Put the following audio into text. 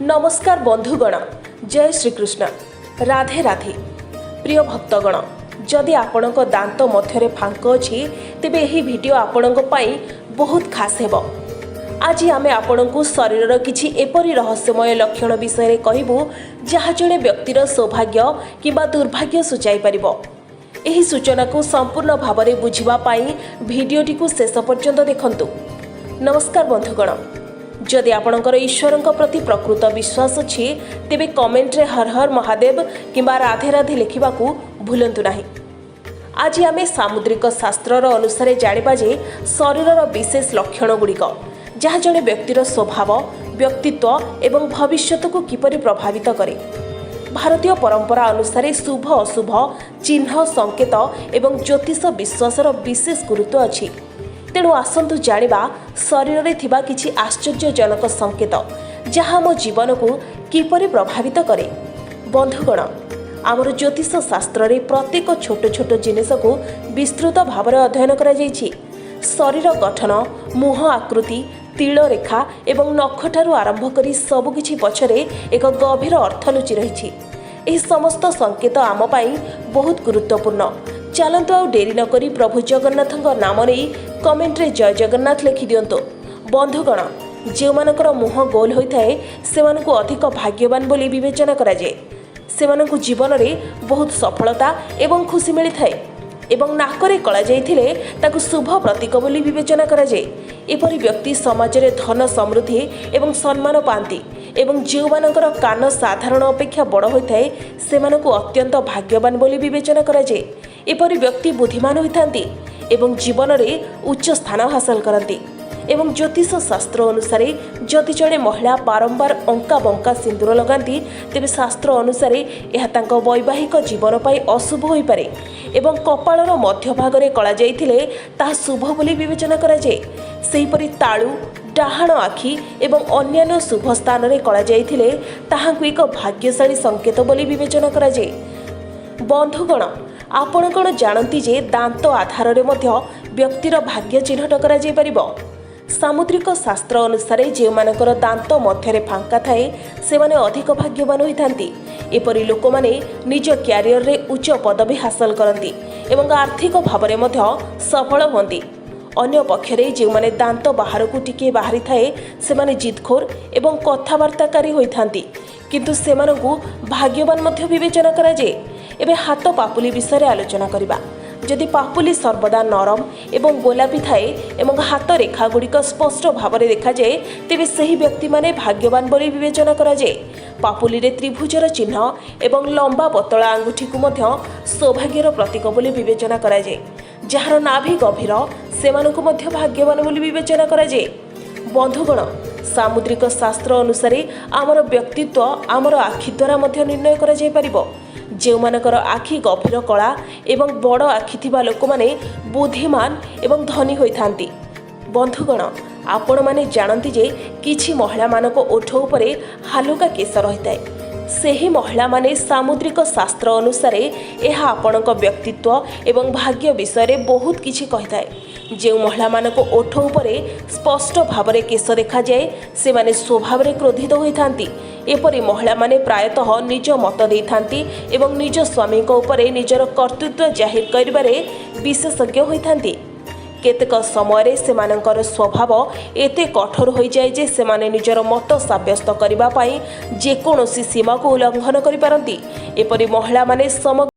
ନମସ୍କାର ବନ୍ଧୁଗଣ, ଜୟ ଶ୍ରୀକୃଷ୍ଣ, ରାଧେ ରାଧେ। ପ୍ରିୟ ଭକ୍ତଗଣ, ଯଦି ଆପଣଙ୍କ ଦାନ୍ତ ମଧ୍ୟରେ ଫାଙ୍କ ଅଛି, ତେବେ ଏହି ଭିଡ଼ିଓ ଆପଣଙ୍କ ପାଇଁ ବହୁତ ଖାସ୍ ହେବ। ଆଜି ଆମେ ଆପଣଙ୍କୁ ଶରୀରର କିଛି ଏପରି ରହସ୍ୟମୟ ଲକ୍ଷଣ ବିଷୟରେ କହିବୁ, ଯାହା ଜଣେ ବ୍ୟକ୍ତିର ସୌଭାଗ୍ୟ କିମ୍ବା ଦୁର୍ଭାଗ୍ୟ ସୂଚାଇ ପାରିବ। ଏହି ସୂଚନାକୁ ସମ୍ପୂର୍ଣ୍ଣ ଭାବରେ ବୁଝିବା ପାଇଁ ଭିଡ଼ିଓଟିକୁ ଶେଷ ପର୍ଯ୍ୟନ୍ତ ଦେଖନ୍ତୁ। ନମସ୍କାର ବନ୍ଧୁଗଣ, ଯଦି ଆପଣଙ୍କର ଈଶ୍ୱରଙ୍କ ପ୍ରତି ପ୍ରକୃତ ବିଶ୍ୱାସ ଅଛି, ତେବେ କମେଣ୍ଟରେ ହର ହର ମହାଦେବ କିମ୍ବା ରାଧେ ରାଧେ ଲେଖିବାକୁ ଭୁଲନ୍ତୁ ନାହିଁ। ଆଜି ଆମେ ସାମୁଦ୍ରିକ ଶାସ୍ତ୍ରର ଅନୁସାରେ ଜାଣିବା ଯେ ଶରୀରର ବିଶେଷ ଲକ୍ଷଣ ଗୁଡ଼ିକ, ଯାହା ଜଣେ ବ୍ୟକ୍ତିର ସ୍ୱଭାବ, ବ୍ୟକ୍ତିତ୍ୱ ଏବଂ ଭବିଷ୍ୟତକୁ କିପରି ପ୍ରଭାବିତ କରେ। ଭାରତୀୟ ପରମ୍ପରା ଅନୁସାରେ ଶୁଭ ଅଶୁଭ ଚିହ୍ନ, ସଂକେତ ଏବଂ ଜ୍ୟୋତିଷ ବିଶ୍ୱାସର ବିଶେଷ ଗୁରୁତ୍ୱ ଅଛି। ତେଣୁ ଆସନ୍ତୁ ଜାଣିବା ଶରୀରରେ ଥିବା କିଛି ଆଶ୍ଚର୍ଯ୍ୟଜନକ ସଂକେତ, ଯାହା ଆମ ଜୀବନକୁ କିପରି ପ୍ରଭାବିତ କରେ। ବନ୍ଧୁଗଣ, ଆମର ଜ୍ୟୋତିଷ ଶାସ୍ତ୍ରରେ ପ୍ରତ୍ୟେକ ଛୋଟ ଛୋଟ ଜିନିଷକୁ ବିସ୍ତୃତ ଭାବରେ ଅଧ୍ୟୟନ କରାଯାଇଛି। ଶରୀର ଗଠନ, ମୁହଁ ଆକୃତି, ତିଳ ରେଖା ଏବଂ ନଖଠାରୁ ଆରମ୍ଭ କରି ସବୁକିଛି ପଛରେ ଏକ ଗଭୀର ଅର୍ଥ ଲୁଚି ରହିଛି। ଏହି ସମସ୍ତ ସଂକେତ ଆମ ପାଇଁ ବହୁତ ଗୁରୁତ୍ୱପୂର୍ଣ୍ଣ। ଚାଲନ୍ତୁ, ଆଉ ଡେରି ନକରି ପ୍ରଭୁ ଜଗନ୍ନାଥଙ୍କ ନାମ ନେଇ କମେଣ୍ଟରେ ଜୟ ଜଗନ୍ନାଥ ଲେଖିଦିଅନ୍ତୁ। ବନ୍ଧୁଗଣ, ଯେଉଁମାନଙ୍କର ମୁହଁ ଗୋଲ ହୋଇଥାଏ, ସେମାନଙ୍କୁ ଅଧିକ ଭାଗ୍ୟବାନ ବୋଲି ବିବେଚନା କରାଯାଏ। ସେମାନଙ୍କୁ ଜୀବନରେ ବହୁତ ସଫଳତା ଏବଂ ଖୁସି ମିଳିଥାଏ ଏବଂ ନାକରେ କଳା ଯାଇଥିଲେ ତାକୁ ଶୁଭ ପ୍ରତୀକ ବୋଲି ବିବେଚନା କରାଯାଏ। ଏପରି ବ୍ୟକ୍ତି ସମାଜରେ ଧନ, ସମୃଦ୍ଧି ଏବଂ ସମ୍ମାନ ପାଆନ୍ତି ଏବଂ ଯେଉଁମାନଙ୍କର କାନ ସାଧାରଣ ଅପେକ୍ଷା ବଡ଼ ହୋଇଥାଏ, ସେମାନଙ୍କୁ ଅତ୍ୟନ୍ତ ଭାଗ୍ୟବାନ ବୋଲି ବିବେଚନା କରାଯାଏ। ଏପରି ବ୍ୟକ୍ତି ବୁଦ୍ଧିମାନ ହୋଇଥାନ୍ତି ଏବଂ ଜୀବନରେ ଉଚ୍ଚ ସ୍ଥାନ ହାସଲ କରନ୍ତି। ଏବଂ ଜ୍ୟୋତିଷ ଶାସ୍ତ୍ର ଅନୁସାରେ ଯଦି ଜଣେ ମହିଳା ବାରମ୍ବାର ଅଙ୍କା ବଙ୍କା ସିନ୍ଦୁର ଲଗାନ୍ତି, ତେବେ ଶାସ୍ତ୍ର ଅନୁସାରେ ଏହା ତାଙ୍କ ବୈବାହିକ ଜୀବନ ପାଇଁ ଅଶୁଭ ହୋଇପାରେ ଏବଂ କପାଳର ମଧ୍ୟଭାଗରେ କଳା ଯାଇଥିଲେ ତାହା ଶୁଭ ବୋଲି ବିବେଚନା କରାଯାଏ। ସେହିପରି ତାଳୁ, ଡାହାଣ ଆଖି ଏବଂ ଅନ୍ୟାନ୍ୟ ଶୁଭ ସ୍ଥାନରେ କଳା ଯାଇଥିଲେ ତାହାଙ୍କୁ ଏକ ଭାଗ୍ୟଶାଳୀ ସଂକେତ ବୋଲି ବିବେଚନା କରାଯାଏ। ବନ୍ଧୁଗଣ, ଆପଣ କ'ଣ ଜାଣନ୍ତି ଯେ ଦାନ୍ତ ଆଧାରରେ ମଧ୍ୟ ବ୍ୟକ୍ତିର ଭାଗ୍ୟ ଚିହ୍ନଟ କରାଯାଇପାରିବ? ସାମୁଦ୍ରିକ ଶାସ୍ତ୍ର ଅନୁସାରେ ଯେଉଁମାନଙ୍କର ଦାନ୍ତ ମଧ୍ୟରେ ଫାଙ୍କା ଥାଏ, ସେମାନେ ଅଧିକ ଭାଗ୍ୟବାନ ହୋଇଥାନ୍ତି। ଏପରି ଲୋକମାନେ ନିଜ କ୍ୟାରିୟରରେ ଉଚ୍ଚ ପଦବୀ ହାସଲ କରନ୍ତି ଏବଂ ଆର୍ଥିକ ଭାବରେ ମଧ୍ୟ ସଫଳ ହୁଅନ୍ତି। ଅନ୍ୟ ପକ୍ଷରେ ଯେଉଁମାନେ ଦାନ୍ତ ବାହାରକୁ ଟିକିଏ ବାହାରିଥାଏ, ସେମାନେ ଜିଦଖୋର ଏବଂ କଥାବାର୍ତ୍ତାକାରୀ ହୋଇଥାନ୍ତି, କିନ୍ତୁ ସେମାନଙ୍କୁ ଭାଗ୍ୟବାନ ମଧ୍ୟ ବିବେଚନା କରାଯାଏ। ଏବେ ହାତ ପାପୁଲି ବିଷୟରେ ଆଲୋଚନା କରିବା। ଯଦି ପାପୁଲି ସର୍ବଦା ନରମ ଏବଂ ଗୋଲାପୀ ଥାଏ ଏବଂ ହାତ ରେଖାଗୁଡ଼ିକ ସ୍ପଷ୍ଟ ଭାବରେ ଦେଖାଯାଏ, ତେବେ ସେହି ବ୍ୟକ୍ତିମାନେ ଭାଗ୍ୟବାନ ବୋଲି ବିବେଚନା କରାଯାଏ। ପାପୁଲିରେ ତ୍ରିଭୁଜର ଚିହ୍ନ ଏବଂ ଲମ୍ବା ପତଳା ଆଙ୍ଗୁଠିକୁ ମଧ୍ୟ ସୌଭାଗ୍ୟର ପ୍ରତୀକ ବୋଲି ବିବେଚନା କରାଯାଏ। ଯାହାର ନାଭି ଗଭୀର, ସେମାନଙ୍କୁ ମଧ୍ୟ ଭାଗ୍ୟବାନ ବୋଲି ବିବେଚନା କରାଯାଏ। ବନ୍ଧୁଗଣ, ସାମୁଦ୍ରିକ ଶାସ୍ତ୍ର ଅନୁସାରେ ଆମର ବ୍ୟକ୍ତିତ୍ୱ ଆମର ଆଖି ଦ୍ୱାରା ମଧ୍ୟ ନିର୍ଣ୍ଣୟ କରାଯାଇପାରିବ। ଯେଉଁମାନଙ୍କର ଆଖି ଗଭୀର କଳା ଏବଂ ବଡ଼ ଆଖି ଥିବା ଲୋକମାନେ ବୁଦ୍ଧିମାନ ଏବଂ ଧନୀ ହୋଇଥାନ୍ତି। ବନ୍ଧୁଗଣ, ଆପଣମାନେ ଜାଣନ୍ତି ଯେ କିଛି ମହିଳାମାନଙ୍କ ଓଠ ଉପରେ ହାଲୁକା କେଶ ରହିଥାଏ? ସେହି ମହିଳାମାନେ ସାମୁଦ୍ରିକ ଶାସ୍ତ୍ର ଅନୁସାରେ ଏହା ଆପଣଙ୍କ ବ୍ୟକ୍ତିତ୍ୱ ଏବଂ ଭାଗ୍ୟ ବିଷୟରେ ବହୁତ କିଛି କହିଥାଏ। ଯେଉଁ ମହିଳାମାନଙ୍କ ଓଠ ଉପରେ ସ୍ପଷ୍ଟ ଭାବରେ କେଶ ଦେଖାଯାଏ, ସେମାନେ ସ୍ୱଭାବରେ କ୍ରୋଧିତ ହୋଇଥାନ୍ତି। ଏପରି ମହିଳାମାନେ ପ୍ରାୟତଃ ନିଜ ମତ ଦେଇଥାନ୍ତି ଏବଂ ନିଜ ସ୍ୱାମୀଙ୍କ ଉପରେ ନିଜର କର୍ତ୍ତୃତ୍ୱ ଜାହିର କରିବାରେ ବିଶେଷଜ୍ଞ ହୋଇଥାନ୍ତି। କେତେକ ସମୟରେ ସେମାନଙ୍କର ସ୍ୱଭାବ ଏତେ କଠୋର ହୋଇଯାଏ ଯେ ସେମାନେ ନିଜର ମତ ସାବ୍ୟସ୍ତ କରିବା ପାଇଁ ଯେକୌଣସି ସୀମାକୁ ଉଲ୍ଲଂଘନ କରିପାରନ୍ତି। ଏପରି ମହିଳାମାନେ ସମଗ୍ର